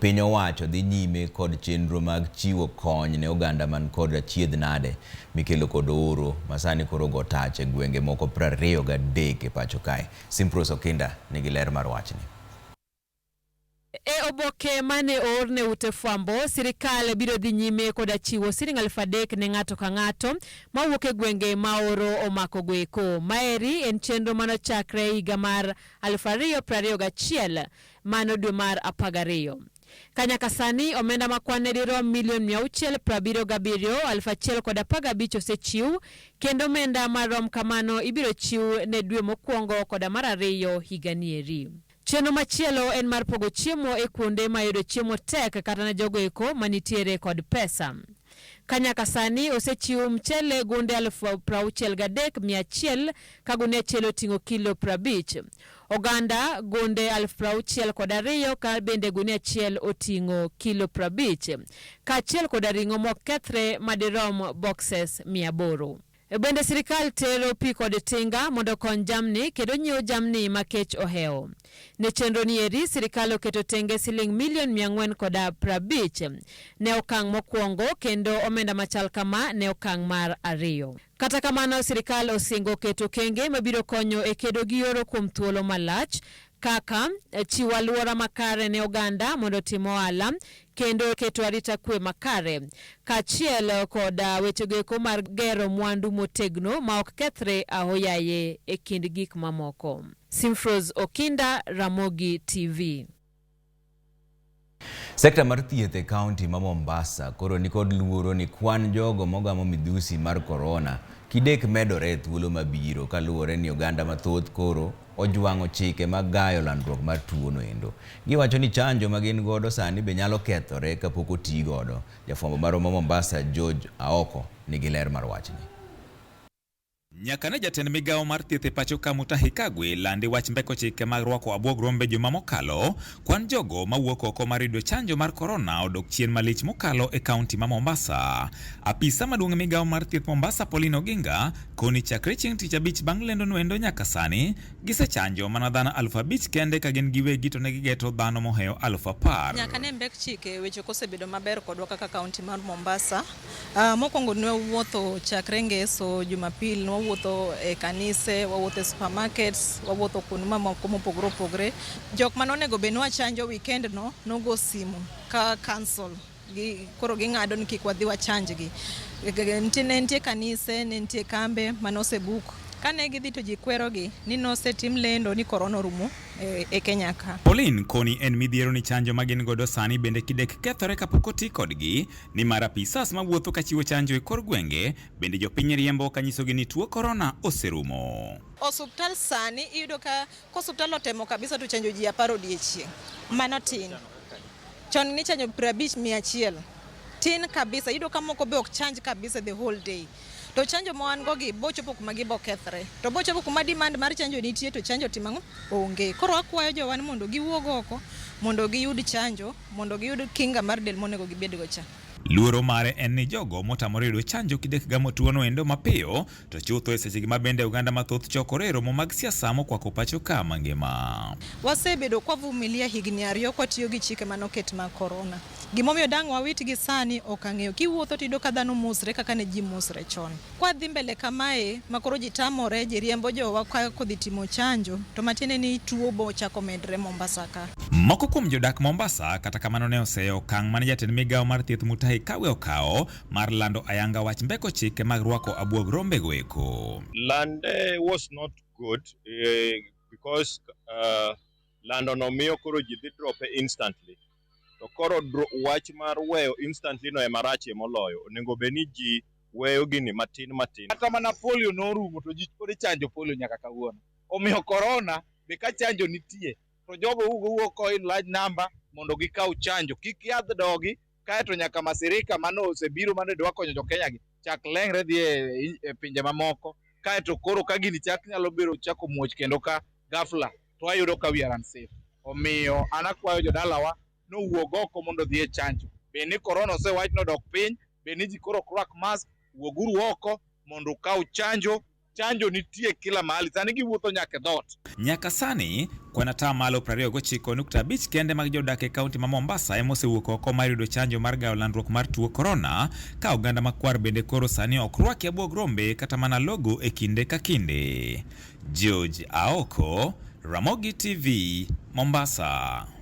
Piny owacho dhi nyime kod chenro mag chiwo kony ne oganda man kod achiedh nade mikelo kod oro masani koro ogo tach e gwenge moko 23 e pacho kae. Simprose Okinda nigi ler mar wachni. E oboke mane oor ne ute fwambo, sirikal biro dhi nyime koda chiwo siling 3000 ne ng'ato ka ng'ato mawuok e gwenge ma oro omako goeko. Maeri en chenro manochakre higa mar 2021 mano dwe mar 12. Ka nyaka sani omenda ma kwan-ne dirom milion 677,015 osechiw kendo omenda marom kamano ibiro chiw ne dwe mokwongo koda mar ariyo higani eri. Chenro machielo en mar pogo chiemo e kuonde ma yudo chiemo tek kata ne jogo eko manitiere kod pesa. Ka nyaka sani osechiw mchele gunde 63,100 ka gunia achiel oting'o kilo 50. Oganda gunde 62,000 ka bende gunia achiel oting'o kilo 50. Kaachiel koda ring'o mok kethre madirom boxes 800. Bende sirikal tero pi kod tinga mondo okony jamni kendo nyiewo jamni ma kech ohewo. Ne chenro ni eri, sirikal oketo tenge siling milion 450 ne okang' mokwongo kendo omenda machal kama ne okang' mar ariyo. Kata kamano, sirikal osingo keto okenge mabiro konyo e kedo gi oro kuom thuolo malach kaka chiwo alwora makare ne oganda mondo otim ohala kendo keto arita kwe makare kaachiel koda wechego eko mar gero mwandu motegno ma ok kethre ahoyaye e kind gik mamoko. Simfrose Okinda, Ramogi TV. Sekta mar thieth e kaunti ma Mombasa koro nikod luoro ni kwan jogo mogamo midhusi mar korona kidek medore e thuolo mabiro kaluwore ni oganda mathoth koro ojwang'o chike mag gayo landruok mar tuo endo. Giwacho ni chanjo ma gin godo sani be nyalo kethore kapok oti godo. Jafwambo marwa ma Mombasa George Aoko nigi ler mar wachni. Nyaka ne jatend migawo mar thieth e pacho ka Mutahi Kagwe landi wach mbeko chike mag rwako abuog rombe juma mokalo, kwan jogo mawuok oko mar yudo chanjo mar korona odok chien malich mokalo e kaunti ma Mombasa. Apisa maduong' e migawo mar thieth Mombasa Pauline Oginga koni chakre chieng' tich abich bang' lendo noendo nyaka sani gisechanjo mana dhano 5,000 kende ka gin giwegi to ne gigeto dhano mohewo 10,000. Nyaka ne mbek chike weche kosebedo maber kodwa kaka kaunti mar Mombasa. Mokwongo ne wawuotho chakre Ngeso, Jumapil, ne wawuotho e kanise, wawuotho e supermarkets, wawuotho kuonde mamoko mopogore opogore. Jok mane onego bed ni wachanjo weekend no nogo simu ka cancel. Gi, koro ging'ado ni kik wadhi wachanjgi. Ne nitie kanise, ne nitie kambe mane osebook. Kane gidhi to ji kwerogi ni nosetim lendo ni korona orumo e Kenya ka. Pauline koni en midhiero ni chanjo ma gin godo sani bende kidek kethore kapok oti kodgi nimar apisas mawuotho kachiwo chanjo e kor gwenge bende jopiny riembo kanyisogi ni tuo korona oserumo. Osuptal sani iyudo ka kosuptal otemo kabisa to chanjo ji 10 odiechieng'. Mano tin. Chon nichanjo 50 100. Tin kabisa. Iyudo ka moko be ok chanj kabisa the whole day. To chanjo ma wan go gi bochopo kuma gibo kethre. To bochopo kuma demand mar chanjo nitie to chanjo timo ang'o? Onge. Koro akwayo jowa ni mondo giwuog oko mondo giyud chanjo, mondo giyud kinga mar del monego gibed go cha. Luoro mare en ni jogo motamore yudo chanjo kidek gamo tuono endo mapiyo to chutho e sechegi ma bende oganda mathoth chokore e romo mag siasa mokwako pacho ka mangima. Wasebedo kwavumilia higni 2 kwatiyo gi chike manoket mag korona. Gimomiyo dang' wawitgi sani ok ang'eyo. Kiwuotho tiyudo ka dhano mosre kaka ne ji mosre chon. Kwadhi mbele kamae ma koro ji tamore, ji riembo jowa ka kodhi timo chanjo, to matiende ni tuo bo chako medre Mombasa ka. Moko kuom jodak Mombasa kata kamano ne oseyo okang' mane jatend migawo mar thieth Mutahi Kagwe okawo mar lando ayanga wach mbeko chike mag rwako abuog rombe go eko. Lande was not good because lando no miyo koro ji dhi drope instantly. To koro wach mar weyo instantly no ema rachie moloyo. Onego bed ni ji weyo gini matin matin. Kata mana polio norumo to ji pod ichanjo polio nyaka kawuono. Omiyo korona be ka chanjo nitie to jogo wuok oko in large number mondo gikaw chanjo. Kik yath dogi kaeto nyaka masirika mane osebiro mane dwa konyo jo Kenya gi chak leng're dhi e pinje mamoko kaeto koro ka gini chak nyalo bedo chako muoch kendo ka ghafla to wayudo ka we are unsafe. Omiyo an akwayo jodalawa nowuog oko mondo odhi e chanjo. Bed ni korona osewach nodok piny, bed ni ji koro ok rwak mask, wuoguru oko mondo ukaw chanjo. Chanjo nitie kila mahali, sani giwuotho nyaka e dhoot. Nyaka sani, kwan atamalo 29.5 kende mag jodak e kaunti ma Mombasa ema osewuok oko mar yudo chanjo mar gayo landruok mar tuo korona, ka oganda makwar bende koro sani ok rwaki abuog rombe kata mana logo e kinde ka kinde. George Aoko, Ramogi TV, Mombasa.